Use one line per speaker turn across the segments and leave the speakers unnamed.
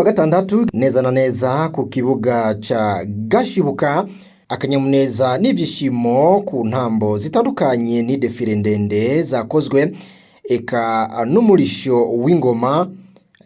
Kuri uyu wa gatandatu, neza na neza ku kibuga ca Gashibuka, akanyamuneza n'ivyishimo ku ntambo zitandukanye ni défilé ndende zakozwe, eka n'umurisho w'ingoma,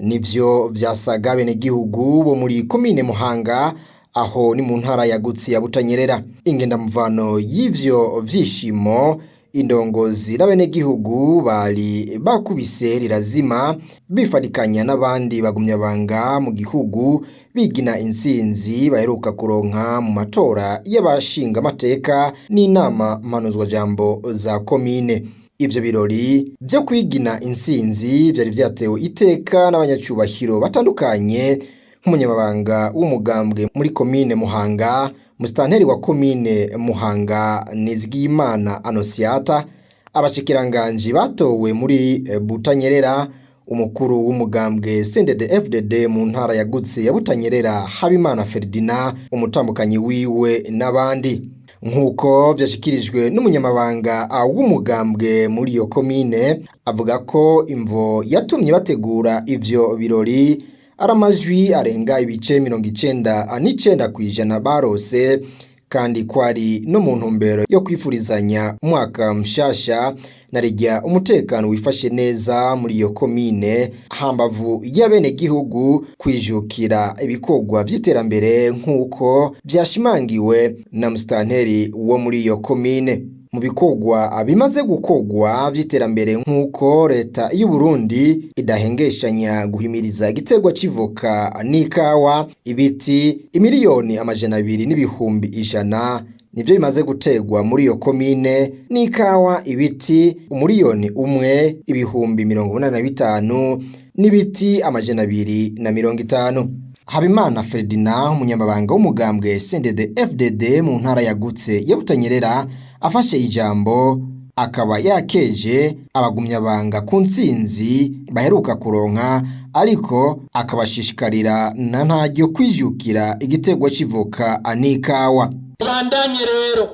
nivyo vyasaga benegihugu bo muri komine Muhanga, aho ni mu ntara yagutse ya Butanyerera. Ingendamuvano y'ivyo vyishimo, indongozi n'abenegihugu bari bakubise rirazima, bifatikanya n'abandi bagumyabanga mu gihugu, bigina intsinzi baheruka kuronka mu matora y'abashingamateka n'inama mpanuzwajambo za komine. Ivyo birori vyo kwigina intsinzi vyari vyatewe iteka n'abanyacubahiro batandukanye, nk'umunyamabanga w'umugambwe muri komine Muhanga, musitanteri wa komine Muhanga Nizigiyimana Anosiata, abashikiranganji batowe muri Butanyerera, umukuru w'umugambwe CNDD FDD mu ntara yagutse ya Butanyerera Habimana Ferdinand, umutambukanyi wiwe n'abandi. Nk'uko vyashikirijwe n'umunyamabanga w'umugambwe muri iyo komine, avuga ko imvo yatumye bategura ivyo birori ari amajwi arenga ibice 99% barose, kandi ko ari no mu ntumbero yo kwifurizanya umwaka mushasha na rirya umutekano wifashe neza muri iyo komine, hambavu y'abenegihugu kwijukira ibikorwa vy'iterambere, nk'uko vyashimangiwe na musitanteri wo muri iyo komine. Mu bikorwa bimaze gukorwa vy'iterambere, nk'uko leta y'u Burundi idahengeshanya guhimiriza igiterwa c'ivoka n'ikawa, ibiti 200,100,000 nivyo bimaze guterwa muri iyo komine, n'ikawa ibiti 1,085,000 n'ibiti 250. Habimana Ferdinand, umunyamabanga w'umugambwe CNDD FDD mu ntara yagutse ya Butanyerera, afashe ijambo akaba yakeje abagumyabanga ku ntsinzi baheruka kuronka, ariko akabashishikarira na ntaryo kwijukira igiterwa c'ivoka n'ikawa.
Tubandanye rero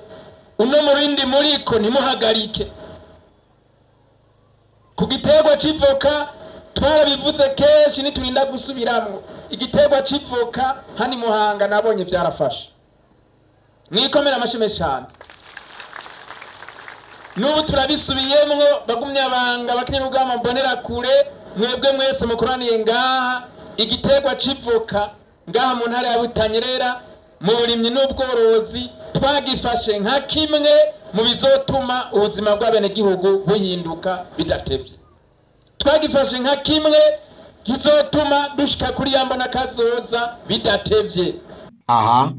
uno murindi muriko, ntimuhagarike. Ku giterwa c'ivoka twarabivuze kenshi, niturinda gusubiramwo. Igiterwa c'ivoka hano i Muhanga nabonye vyarafashe, mwikomera amashyi cyane. N'ubu turabisubiyemwo, bagumyabanga, bakinira urugamba mbonerakure, mwebwe mwese mukoraniye ngaha, igiterwa c'ivoka ngaha mu ntara ya Butanyerera mu burimyi n'ubworozi twagifashe nka kimwe mu bizotuma ubuzima bw'abenegihugu buhinduka bidatevye. Twagifashe nka kimwe kizotuma dushika kuri ya mbona kazoza bidatevye.
Aha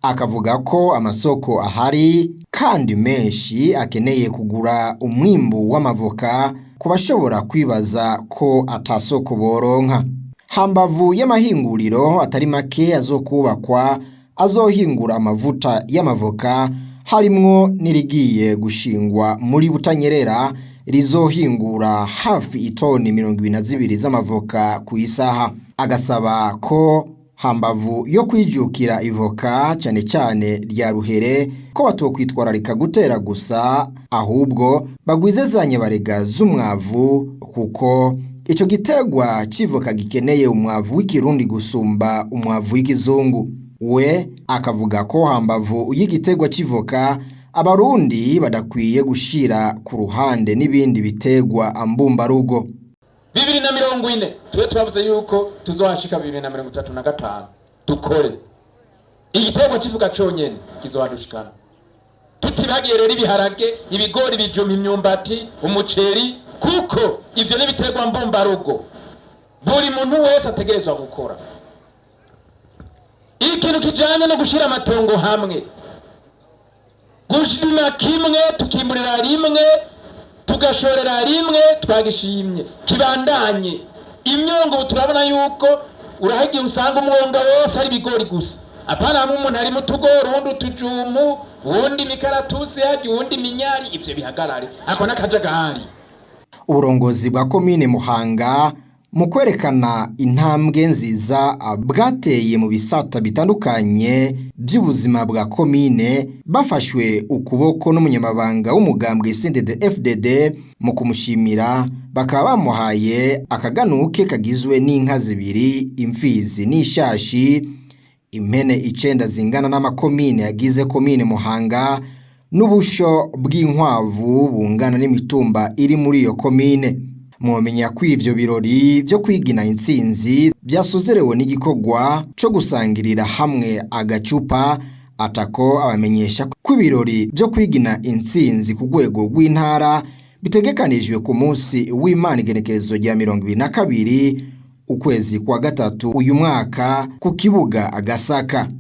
akavuga ko amasoko ahari kandi menshi akeneye kugura umwimbu w'amavoka, ku bashobora kwibaza ko atasoko boronka. Hambavu y'amahinguriro atari make azokubakwa azohingura amavuta y'amavoka, harimwo n'irigiye gushingwa muri Butanyerera rizohingura hafi itoni 22 z'amavoka ku isaha. Agasaba ko hambavu yo kwijukira ivoka, cane cane rya ruhere, ko batokwitwararika gutera gusa, ahubwo bagwize za nyabarega z'umwavu, kuko ico giterwa c'ivoka gikeneye umwavu w'ikirundi gusumba umwavu w'ikizungu. We akavuga ko hambavu y'igiterwa c'ivoka, abarundi badakwiye gushira ku ruhande n'ibindi biterwa mbumbarugo.
2040 tube twavuze yuko tuzohashika 2035. Dukore igiterwa c'ivoka conyene kizohadushikana, tutibagiye rero ibiharage, ibigori, ibijumba, imyumbati, umuceri, kuko ivyo n'ibiterwa mbumbarugo buri muntu wese ategerezwa gukora. Ikintu kijanye no gushira amatongo hamwe, gushima kimwe, tukimburira rimwe, tugashorera rimwe, twagishimye kibandanye. Imyongo ubu turabona yuko urahagiye usanga umwonga wose ari ibigori gusa, apana hamwe umuntu ari mu tugori, uwundi utujumu, uwundi imikaratusi yarya, uwundi iminyari. Ivyo bihagarare, ako n'akajagari.
Uburongozi bwa komine Muhanga, mu kwerekana intambwe nziza bwateye mu bisata bitandukanye by'ubuzima bwa komine, bafashwe ukuboko n'umunyamabanga w'umugambwe CNDD FDD, mu kumushimira. Bakaba bamuhaye akaganuke kagizwe n'inka zibiri, imfizi n'ishashi, impene 9 zingana n'amakomine yagize komine Muhanga, n'ubusho bw'inkwavu bungana n'imitumba iri muri iyo komine. Mwomenya ko ivyo birori vyo kwigina intsinzi vyasozerewe n'igikorwa co gusangirira hamwe agacupa. Atako abamenyesha ko ibirori vyo kwigina intsinzi ku rwego rw'intara bitegekanijwe ku munsi w'Imana, igenekerezo rya 22 ukwezi kwa gatatu uyu mwaka, ku kibuga Agasaka.